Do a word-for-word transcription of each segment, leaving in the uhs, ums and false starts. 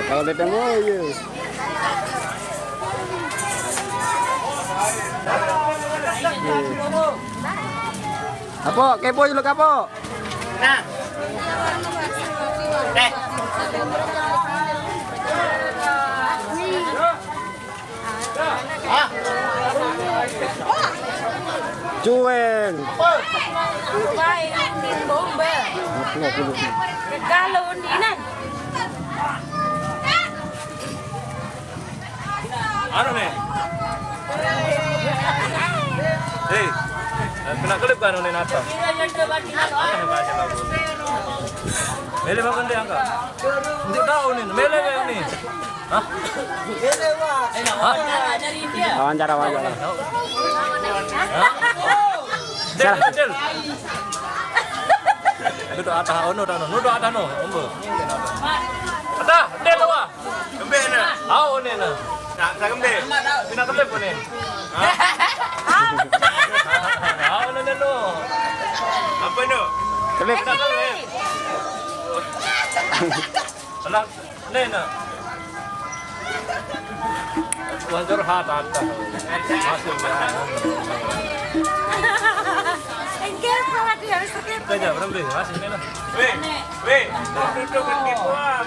Kalau dia temu, iya. Apa? Kepo dulu, Kapo. Nah. Eh. Cueng. Baik, bomba. Kalau undinan. Anu nih. Hei, kena kelip kan nih Nata? Mele makan dia angkat. Untuk tahu nih, mele nih. Hah? Hah? Wawancara, wawancara. Hah? Del, Salah. Del. Duduk atas, oh, no, no, no, duduk atas, no, ombo. Atas, Del, wah. Kembali, nah. Awo, nih, nah. Nah, bisa kembali. Pina kembali, nih. Hah? Awo, no, no, no. Apa, no? Kembali. Pina kembali. Tenang. Nih, nah. Wajar hat, hat. Masih, ya. Enggak, malah dia harus sakit. Aja, berhenti. Masih, nih, nah. Weh, weh, duduk kan gitu, am.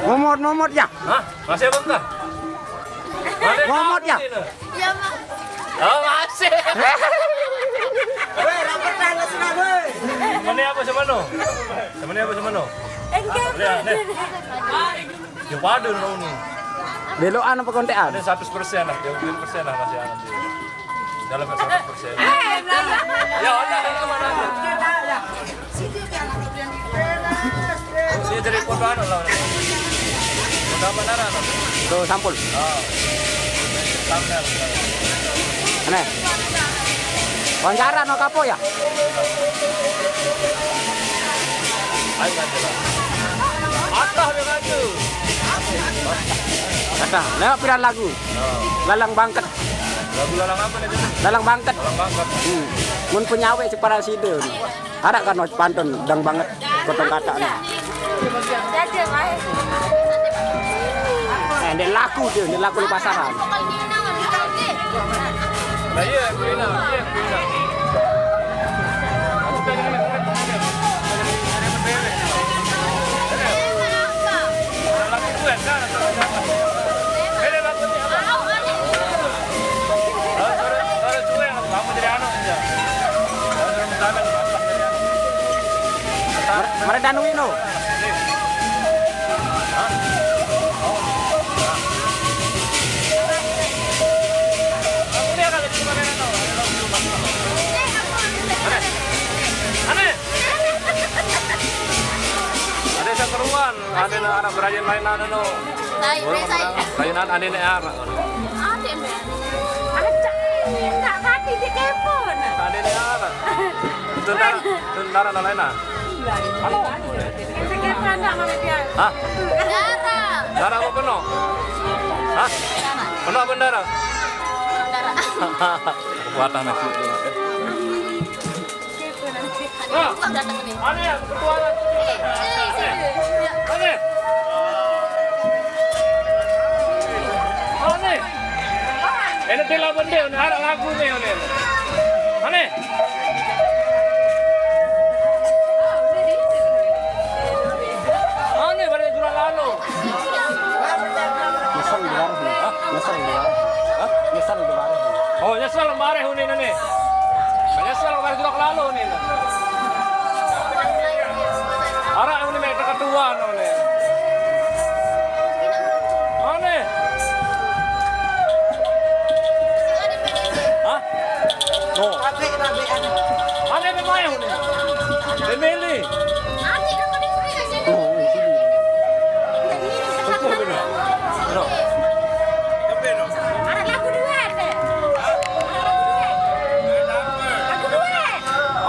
Momot, momot ya? Hah? Masih apa enggak? Momot ya? Iya, Mak. Oh, masih. Weh, rapat dah, lesu dah, weh. Mana apa sama no? Sama ni apa sama no? Enggak, Lihat, nih. Enggak. Ya, waduh, no, nih. Belokan apa kontekan? Ada seratus persen lah, dia persen lah masih ada. Dalam seratus persen. Ya, ada, ada mana ada? Sini jadi foto anu lah. Foto apa nara no? Tuh, sampul. Oh. Thumbnail. Aneh. Wawancara no Kapo ya? Ayo, ayo. Atah dia maju. Kata, lewat pilihan lagu. Oh. Lalang Bangket. Lagu lalang apa nih, Jun? Lalang Bangket. Lalang Bangket. Hmm. Mun penyawe si para side. Ada kan pantun dang banget potong kata nih. Eh, dia laku dia, dia laku di pasaran. Nah, iya, kuliner, iya, kuliner. Aku pengen ini, pengen ini. Ada laku gue, kan? Ini laku nih, apa? Kalau suara, suara gue, kamu jadi anu, ya. Kalau suara misalnya, apa jadi anu? Mer-, mereka anu ini, no. Ada yang seruan, ada yang arah berayan lain ada no. Lain, lain, lain. Lain ada yang arah. Ada, men. Ada. Enggak mati di kepo, nah. Ada yang arah. Tentara, tentara lain, nah. Hah? Dara. Dara apa penuh? Hah? Penuh apa dara? Dara. Kekuatan aku. Nah, aneh, ketua. Aneh. Aneh. Ini tidak benar, ini ada lagunya ini. Aneh. Mana balik jurang lalu? Nyesel di baris nih. Hah? Nyesel di baris. Hah? Nyesel di baris. Oh, nyesel bareh unin nih. Nyesel bareh jurang lalu nih. Arah yang ini mereka kedua nih. Mana? Hah? No. Ane be mayo ne. Be mele. No.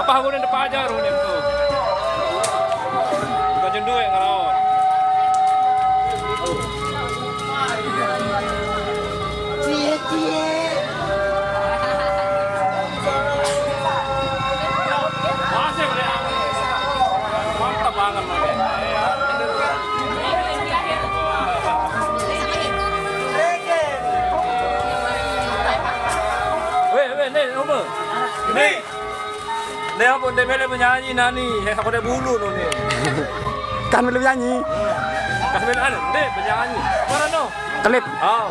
Apa aku ne depan aja, Runin, tuh. Bukan jendue, ngelawan. Cie, cie. Masih, Bre. Mantap banget, Bre. Apa? Ni. Ni apa? Ni mele penyanyi nani. Eh, aku ada bulu no ni. Kan mele penyanyi. Kan mele anu, ni penyanyi. Apa no? Klip. Oh.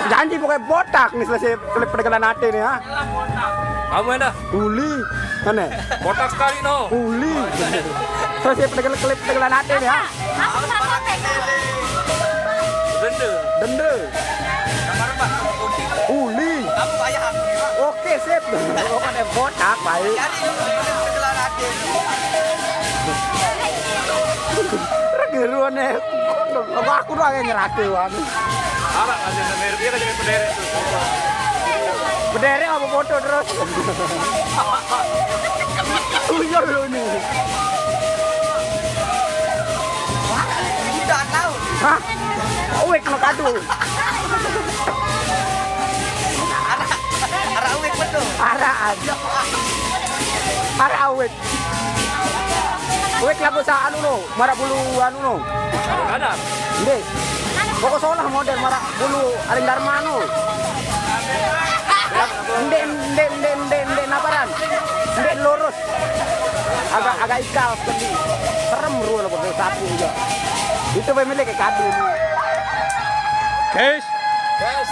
Janji pokoknya botak nih selesai klip perkenalan hati nih ya. Kamu ada? Uli. Mana? Botak sekali no. Uli. Selesai perkenalan klip perkenalan hati nih ya. Aku pernah kontak. Dende. Dende. Uli. Oke, sip. Bukan botak, baik. Regeruan ya. Aku doang yang nyerake, wan. Arah aja sampai dia kan jadi pedere tuh. Pedere apa foto terus? Uyar lo ini. Udah tahu. Hah? Uwek no kadu. Arah, arah uwek betul. Arah aja. Arah uwek. Uwek lagu sa anu no, marah bulu anu no. Ada. Ndek. Pokok solah model marah bulu aling darmano. Ndek, ndek, ndek, ndek, ndek naparan. Ndek lurus. Agak, agak ikal sekali. Serem ruang lo pakai sapu juga. Itu pemilik kayak kadu. Guys. Guys.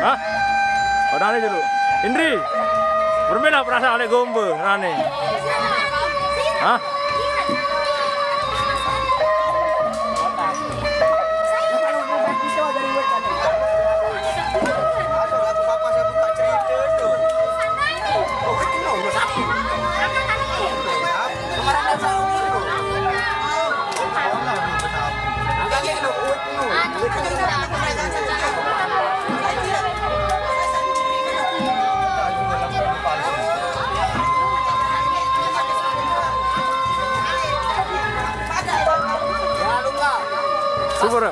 Hah? Udah nih dulu. Indri. Berbeda perasaan oleh gombe, Rani. Hah? Super.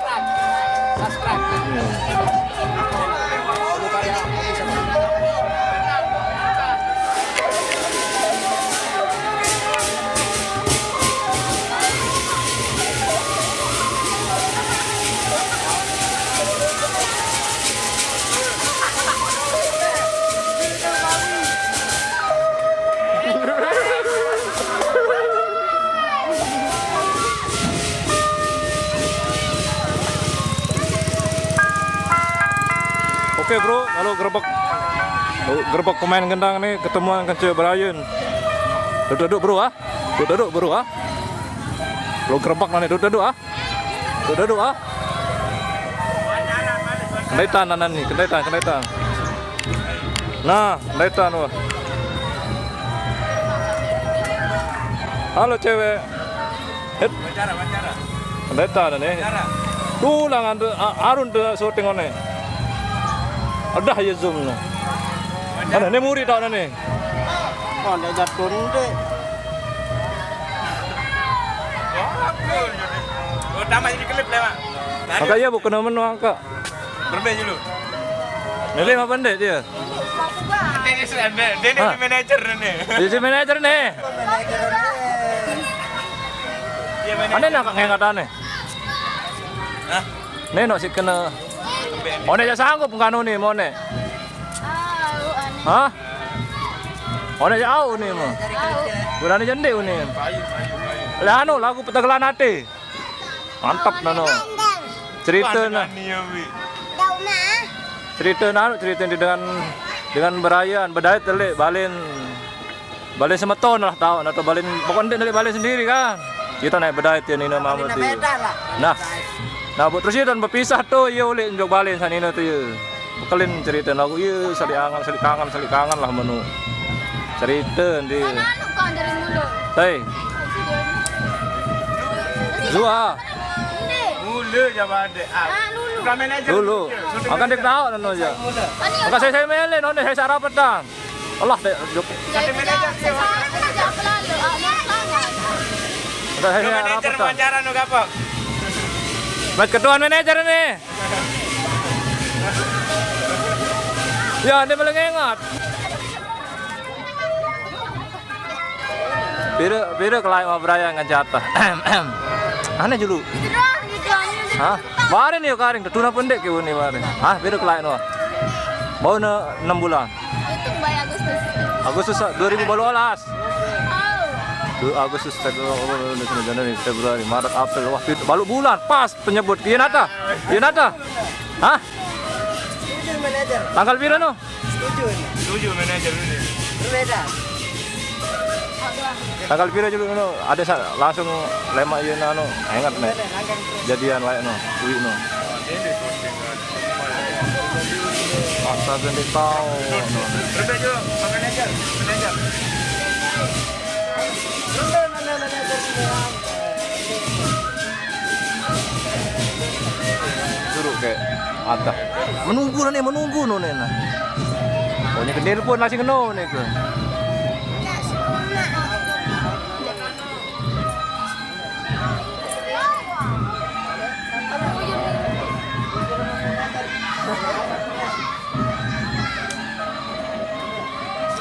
Oke, bro, lalu gerbek, oh, gerbek pemain gendang nih ketemuan kance Brian. Duduk, duduk, bro, ah. Duduk, duduk, bro, ah. Lo gerbek nih, duduk, duduk, ah. Duduk, duduk, ah. Kendaitan, anan nih, kendaitan, kendaitan. Nah, kendaitan, wah. Halo, cewek. Hit. Wawancara, wawancara. Pendeta ada nih. Wawancara. Tulang anda, a-, arun de syuting one. Ada ya zoom nih. Wawancara. Ada nih murid tau nih. Oh, ndak jatuh nih. Oh, tamat jadi klip lewat. Makanya bukan menu angka. Berbe dulu. Milih apa ndek dia? Dia, dia, dia, dia, hah? Manajer nih. Dia si manajer nih. Dia manajer. Ane nak ngengat ane. Hah? Nih no si kena. One ya sanggup nganu nih mone. Hah? One ya au nih mo. Berani jende nih. Lah anu lagu petegelan hati. Mantap nano. Cerita nah. Cerita nano cerita ini dengan dengan berayan, bedait telik, balen balen semeton lah tau, atau balen pokoknya telik balen sendiri kan. Kita naik bedait ya nino mama ti. Nah. Nah, buat terus ya dan berpisah tuh, ya oleh njok balen sanino tuh ya. Bekelin cerita lagu, iya, saling angan, saling kangen, saling kangen lah menu. Cerita ndi. Kan anu kan dari mulu. Hei. Zua. Ndi. Mulu ya badai. Ah, lulu. Bukan manajer. Lulu. Akan dia tahu nano aja. Bukan saya, saya mele, nonde saya sarap petang. Allah deh, juk. Jadi manajer dia. Saya sarap aja, apa lalu? Ah, mau tangan. Bukan saya sarap petang. Manajer wawancara no gapo? Mas ketua manajer nih. Ya, dia boleh ngengat. Pira, pira kelai mau beraya ngan jatah. Aneh julu. Hah? Barin yo karing, tetuna pendek ke uni barin. Hah, pira kelai no. Baru ne enam bulan. Itu bae Agustus. Agustus, ah, dua ribu balu olas. Oh. Tuh, Agustus, September, Oktober, November, Desember, Januari, Februari, Maret, April. Wah, pit-, balu bulan pas penyebut. Iya nata. Iya nata. Hah? Setuju manajer. Tanggal pira no? Setuju. Setuju manajer ini. Berbeda. Tanggal pira dulu no? Ada sa-, langsung lemak iya anu, ingat nih. Jadian layak no, duit no. Astaga, dia tahu no. Berbeda juga, manajer, manajer. Suruh kayak ada. Menunggu nih, menunggu no nih nah. Pokoknya ke telepon langsung no nih ke.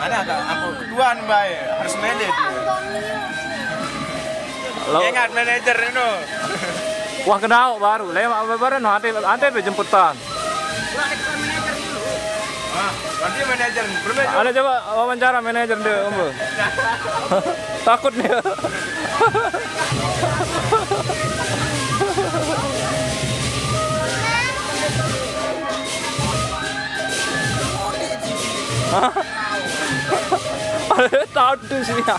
Ada, ada, aku kedua nih, Mbak, ya. Harus mele dia. Lo- Ingat manajer ini. Wah, kenal baru. Lewat apa bareng? Nanti, nanti be jemputan. Ah, nanti manajer. Belum ya? Ada coba wawancara manajer dia, Om. Takut dia. Hah? Ada tahu tuh sih ya.